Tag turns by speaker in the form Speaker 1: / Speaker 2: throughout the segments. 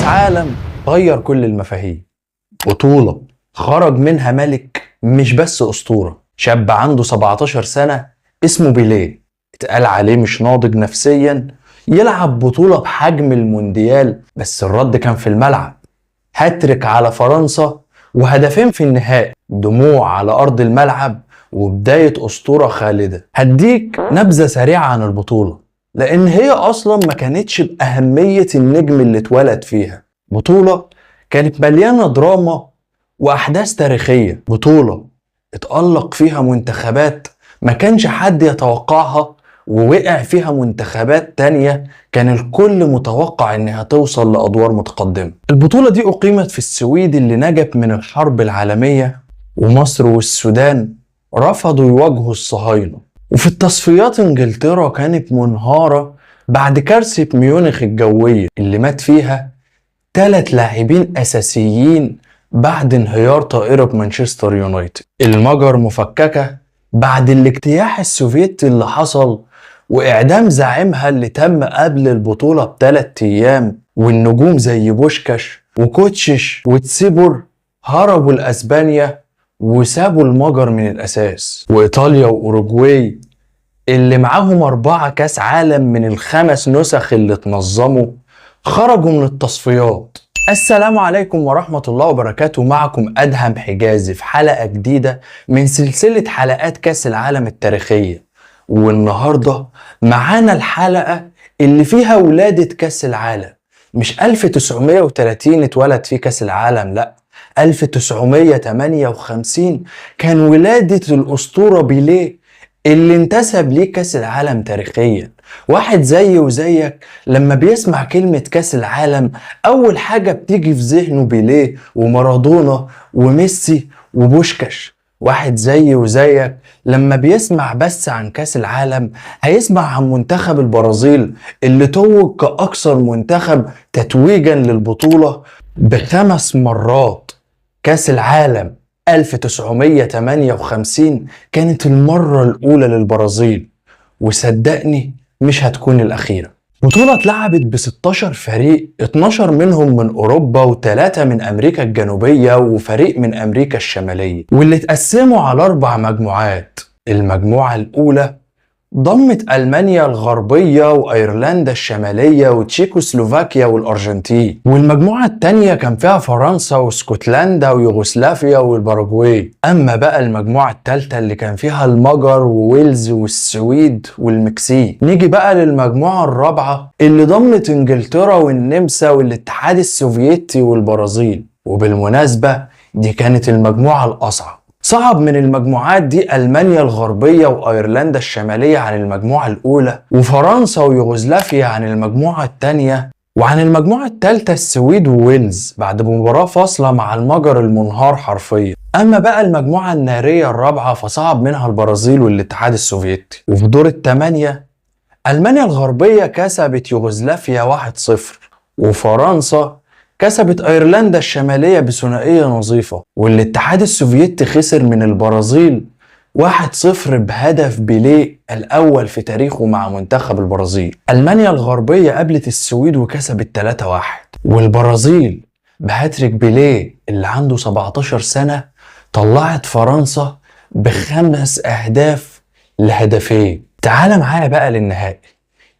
Speaker 1: عالم غير كل المفاهيم، بطولة خرج منها ملك مش بس أسطورة. شاب عنده 17 سنة اسمه بيليه، اتقال عليه مش ناضج نفسيا يلعب بطولة بحجم المونديال، بس الرد كان في الملعب. هاتريك على فرنسا وهدفين في النهائي، دموع على أرض الملعب وبداية أسطورة خالدة. هديك نبذة سريعة عن البطولة لأن هي أصلا ما كانتش بأهمية النجم اللي اتولد فيها. بطولة كانت مليانة دراما وأحداث تاريخية، بطولة اتألق فيها منتخبات ما كانش حد يتوقعها، ووقع فيها منتخبات تانية كان الكل متوقع انها توصل لأدوار متقدمة. البطولة دي أقيمت في السويد اللي نجت من الحرب العالمية، ومصر والسودان رفضوا يواجهوا الصهاينة. وفي التصفيات انجلترا كانت منهارة بعد كارثة ميونخ الجوية اللي مات فيها 3 لاعبين أساسيين بعد انهيار طائرة مانشستر يونايتد. المجر مفككة بعد الاجتياح السوفيتي اللي حصل وإعدام زعيمها اللي تم قبل البطولة ب3 أيام، والنجوم زي بوشكاش وكوتشش وتسيبور هربوا لأسبانيا وسابوا المجر من الأساس. وإيطاليا وأوروجواي اللي معاهم 4 كاس عالم من ال5 نسخ اللي اتنظموا خرجوا من التصفيات. السلام عليكم ورحمة الله وبركاته، معكم أدهم حجازي في حلقة جديدة من سلسلة حلقات كاس العالم التاريخية. والنهاردة معانا الحلقة اللي فيها ولادة كاس العالم. مش 1930 اتولد فيه كاس العالم، لا، 1958 كان ولادة الأسطورة بيليه اللي انتسب ليه كاس العالم تاريخيا. واحد زي وزيك لما بيسمع كلمة كاس العالم أول حاجة بتيجي في ذهنه بيليه ومارادونا وميسي وبوشكاش. واحد زي وزيك لما بيسمع بس عن كاس العالم هيسمع عن منتخب البرازيل اللي توج كأكثر منتخب تتويجا للبطولة ب5 مرات. كاس العالم 1958 كانت المرة الأولى للبرازيل، وصدقني مش هتكون الأخيرة. بطولة اتلعبت ب16 فريق، 12 منهم من أوروبا و3 من أمريكا الجنوبية وفريق من أمريكا الشمالية، واللي اتقسموا على 4 مجموعات. المجموعة الأولى ضمت ألمانيا الغربية وأيرلندا الشمالية وتشيكوسلوفاكيا والأرجنتين، والمجموعة التانية كان فيها فرنسا واسكتلندا ويوغوسلافيا والباراجواي. أما بقى المجموعة التالتة اللي كان فيها المجر وويلز والسويد والمكسيك. نيجي بقى للمجموعة الرابعة اللي ضمت إنجلترا والنمسا والاتحاد السوفيتي والبرازيل، وبالمناسبة دي كانت المجموعة الأصعب. صعب من المجموعات دي ألمانيا الغربية وأيرلندا الشمالية عن المجموعة الأولى، وفرنسا ويوغوسلافيا عن المجموعة الثانية، وعن المجموعة الثالثة السويد وويلز بعد مباراة فاصلة مع المجر المنهار حرفيا. أما بقى المجموعة النارية الرابعة فصعب منها البرازيل والاتحاد السوفيتي. وفي دور ال8 ألمانيا الغربية كسبت يوغوسلافيا 1-0، وفرنسا كسبت أيرلندا الشمالية بثنائية نظيفة، والاتحاد السوفيتي خسر من البرازيل 1-0 بهدف بيليه الأول في تاريخه مع منتخب البرازيل. ألمانيا الغربية قابلت السويد وكسبت 3-1، والبرازيل بهاتريك بيليه اللي عنده 17 سنة طلعت فرنسا ب5 أهداف لهدفين. تعال معايا بقى للنهائي،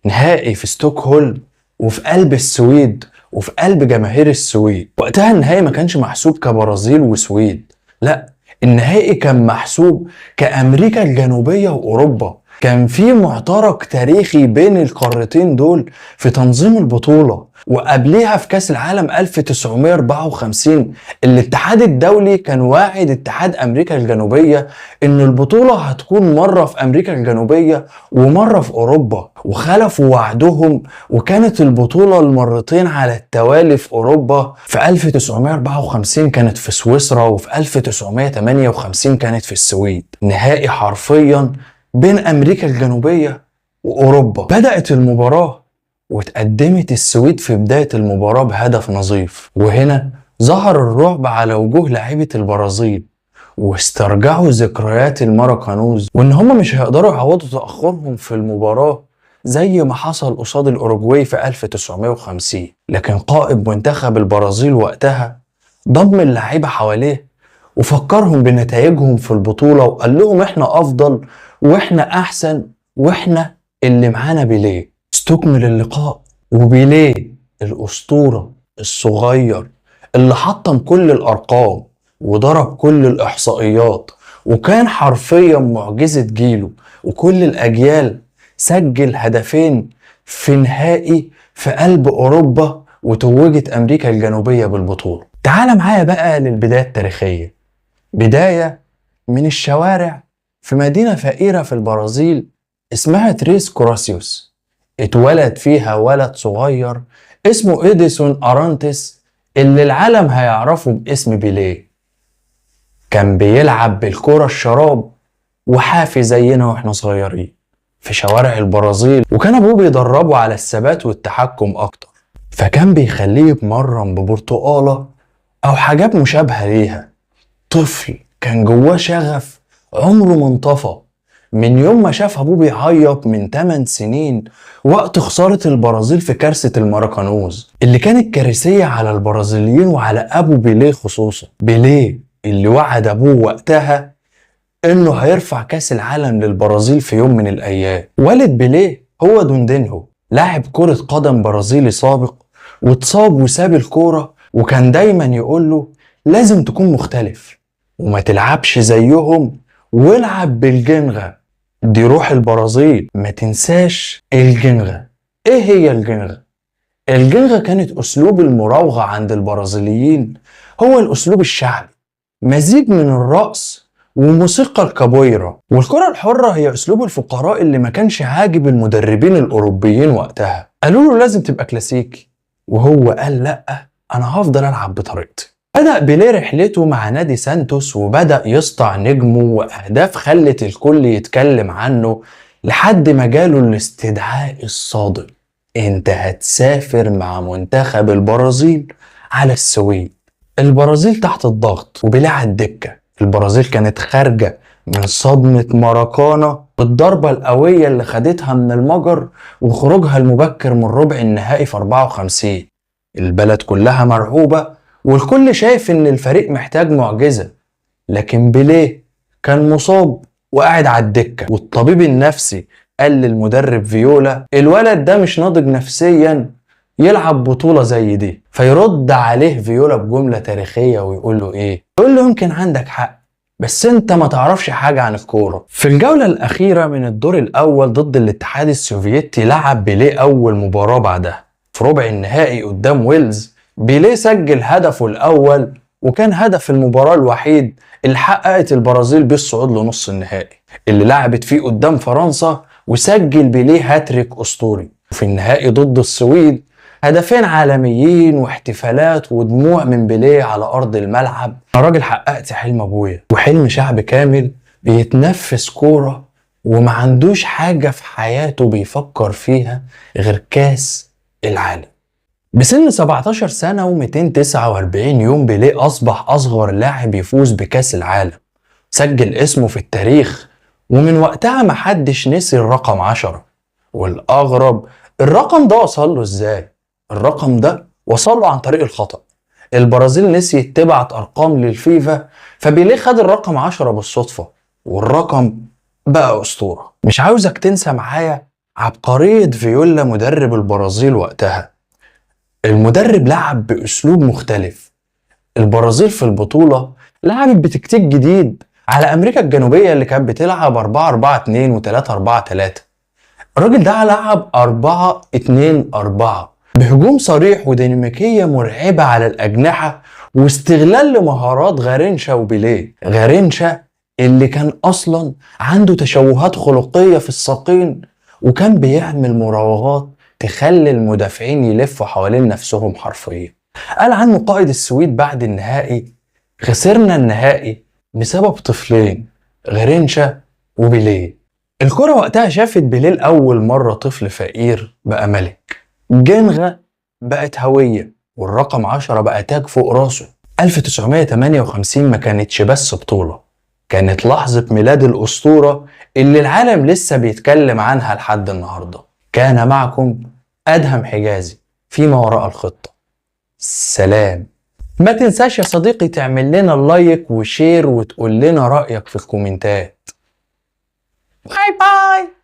Speaker 1: نهائي في ستوكهولم وفي قلب السويد وفي قلب جماهير السويد. وقتها النهائي ما كانش محسوب كبرازيل وسويد، لا، النهائي كان محسوب كأمريكا الجنوبية وأوروبا. كان في معترك تاريخي بين القارتين دول في تنظيم البطولة، وقبليها في كاس العالم 1954 الاتحاد الدولي كان واعد اتحاد أمريكا الجنوبية إن البطولة هتكون مرة في أمريكا الجنوبية ومرة في أوروبا، وخلفوا وعدهم وكانت البطولة المرتين على التوالي في أوروبا. في 1954 كانت في سويسرا، وفي 1958 كانت في السويد. نهائي حرفيا بين أمريكا الجنوبية وأوروبا. بدأت المباراة وتقدمت السويد في بداية المباراة بهدف نظيف، وهنا ظهر الرعب على وجوه لاعيبة البرازيل واسترجعوا ذكريات الماراكانوز، وإن هم مش هيقدروا يعوضوا تأخرهم في المباراة زي ما حصل قصاد الأوروجواي في 1950. لكن قائد منتخب البرازيل وقتها ضم اللعيبة حواليه وفكرهم بنتائجهم في البطولة وقال لهم احنا أفضل واحنا أحسن واحنا اللي معانا بيليه. استكمل اللقاء وبيليه الأسطورة الصغير اللي حطم كل الأرقام وضرب كل الإحصائيات وكان حرفيا معجزة جيله وكل الأجيال، سجل هدفين في نهائي في قلب أوروبا وتوجت أمريكا الجنوبية بالبطولة. تعال معايا بقى للبداية التاريخية، بداية من الشوارع في مدينة فقيرة في البرازيل اسمها تريس كوراسيوس. اتولد فيها ولد صغير اسمه إديسون أرانتس اللي العالم هيعرفه باسم بيليه. كان بيلعب بالكرة الشراب وحافي زينا واحنا صغيرين في شوارع البرازيل، وكان ابوه بيدربه على الثبات والتحكم اكتر، فكان بيخليه يتمرن ببرتقالة او حاجات مشابهة ليها. طفل كان جواه شغف عمره ما انطفى من يوم ما شاف ابوه بيعيط من 8 سنين وقت خسارة البرازيل في كارثة الماراكانوز اللي كانت كارثية على البرازيليين وعلى ابو بيليه خصوصا. بيليه اللي وعد ابوه وقتها انه هيرفع كاس العالم للبرازيل في يوم من الايام. والد بيليه هو دوندينهو، لاعب كرة قدم برازيلي سابق واتصاب وساب الكورة، وكان دايما يقول له لازم تكون مختلف وما تلعبش زيهم والعب بالجنغة، دي روح البرازيل، ما تنساش الجنغة. ايه هي الجنغة؟ الجنغة كانت اسلوب المراوغة عند البرازيليين، هو الاسلوب الشعبي، مزيج من الرقص وموسيقى الكابويرا. والكرة الحرة هي أسلوب الفقراء اللي ما كانش عاجب المدربين الأوروبيين وقتها، قالوا له لازم تبقى كلاسيكي، وهو قال لأ أنا هفضل ألعب بطريقتي. بدأ بيليه رحلته مع نادي سانتوس وبدأ يسطع نجمه وأهداف خلت الكل يتكلم عنه، لحد ما جاله الاستدعاء الصادم: أنت هتسافر مع منتخب البرازيل على السويد. البرازيل تحت الضغط وبيليه على الدكة. البرازيل كانت خارجة من صدمة ماراكانا بالضربة القوية اللي خدتها من المجر وخروجها المبكر من ربع النهائي في 54. البلد كلها مرعوبة والكل شايف ان الفريق محتاج معجزة، لكن بيليه كان مصاب وقاعد على الدكة، والطبيب النفسي قال للمدرب فيولا الولد ده مش ناضج نفسيا يلعب بطولة زي دي. فيرد عليه فيولا بجملة تاريخية ويقول له ايه؟ يقول له يمكن عندك حق، بس انت ما تعرفش حاجة عن الكورة. في الجولة الأخيرة من الدور الأول ضد الاتحاد السوفيتي لعب بيليه أول مباراة بعدها في ربع النهائي قدام ويلز. بيليه سجل هدفه الأول وكان هدف المباراة الوحيد اللي حققت البرازيل بالصعود لنص النهائي اللي لعبت فيه قدام فرنسا، وسجل بيليه هاتريك أسطوري. وفي النهائي ضد السويد هدفين عالميين واحتفالات ودموع من بيليه على أرض الملعب. أنا راجل حققت حلم أبويا وحلم شعب كامل بيتنفس كورة وما عندوش حاجة في حياته بيفكر فيها غير كاس العالم. بسن 17 سنة و249 يوم بيليه أصبح أصغر لاعب يفوز بكاس العالم، سجل اسمه في التاريخ، ومن وقتها محدش نسي الرقم 10. والأغرب الرقم ده وصل له إزاي؟ الرقم ده وصل له عن طريق الخطأ. البرازيل نسيت تبعت أرقام للفيفا، فبيليه خد الرقم 10 بالصدفة والرقم بقى أسطورة. مش عاوزك تنسى معايا عبقرية فيولا مدرب البرازيل وقتها. المدرب لعب بأسلوب مختلف. البرازيل في البطولة لعبت بتكتيك جديد على أمريكا الجنوبية اللي كانت بتلعب 4-4-2 و3-4-3. الراجل ده لعب 4-2-4 بهجوم صريح وديناميكية مرعبة على الأجنحة واستغلال لمهارات غارينشا وبيليه. غارينشا اللي كان أصلا عنده تشوهات خلقية في الساقين وكان بيعمل مراوغات تخلي المدافعين يلفوا حوالين نفسهم حرفيا. قال عنه قائد السويد بعد النهائي: خسرنا النهائي بسبب طفلين، غارينشا وبيليه. الكرة وقتها شافت بيليه لأول مرة طفل فقير بقى ملك. جنغة بقت هوية والرقم 10 بقى تاج فوق راسه. 1958 ما كانتش بس بطولة، كانت لحظة ميلاد الأسطورة اللي العالم لسه بيتكلم عنها لحد النهاردة. كان معكم أدهم حجازي فيما وراء الخطة. سلام. ما تنساش يا صديقي تعمل لنا like و share وتقول لنا رأيك في الكومنتات. bye bye.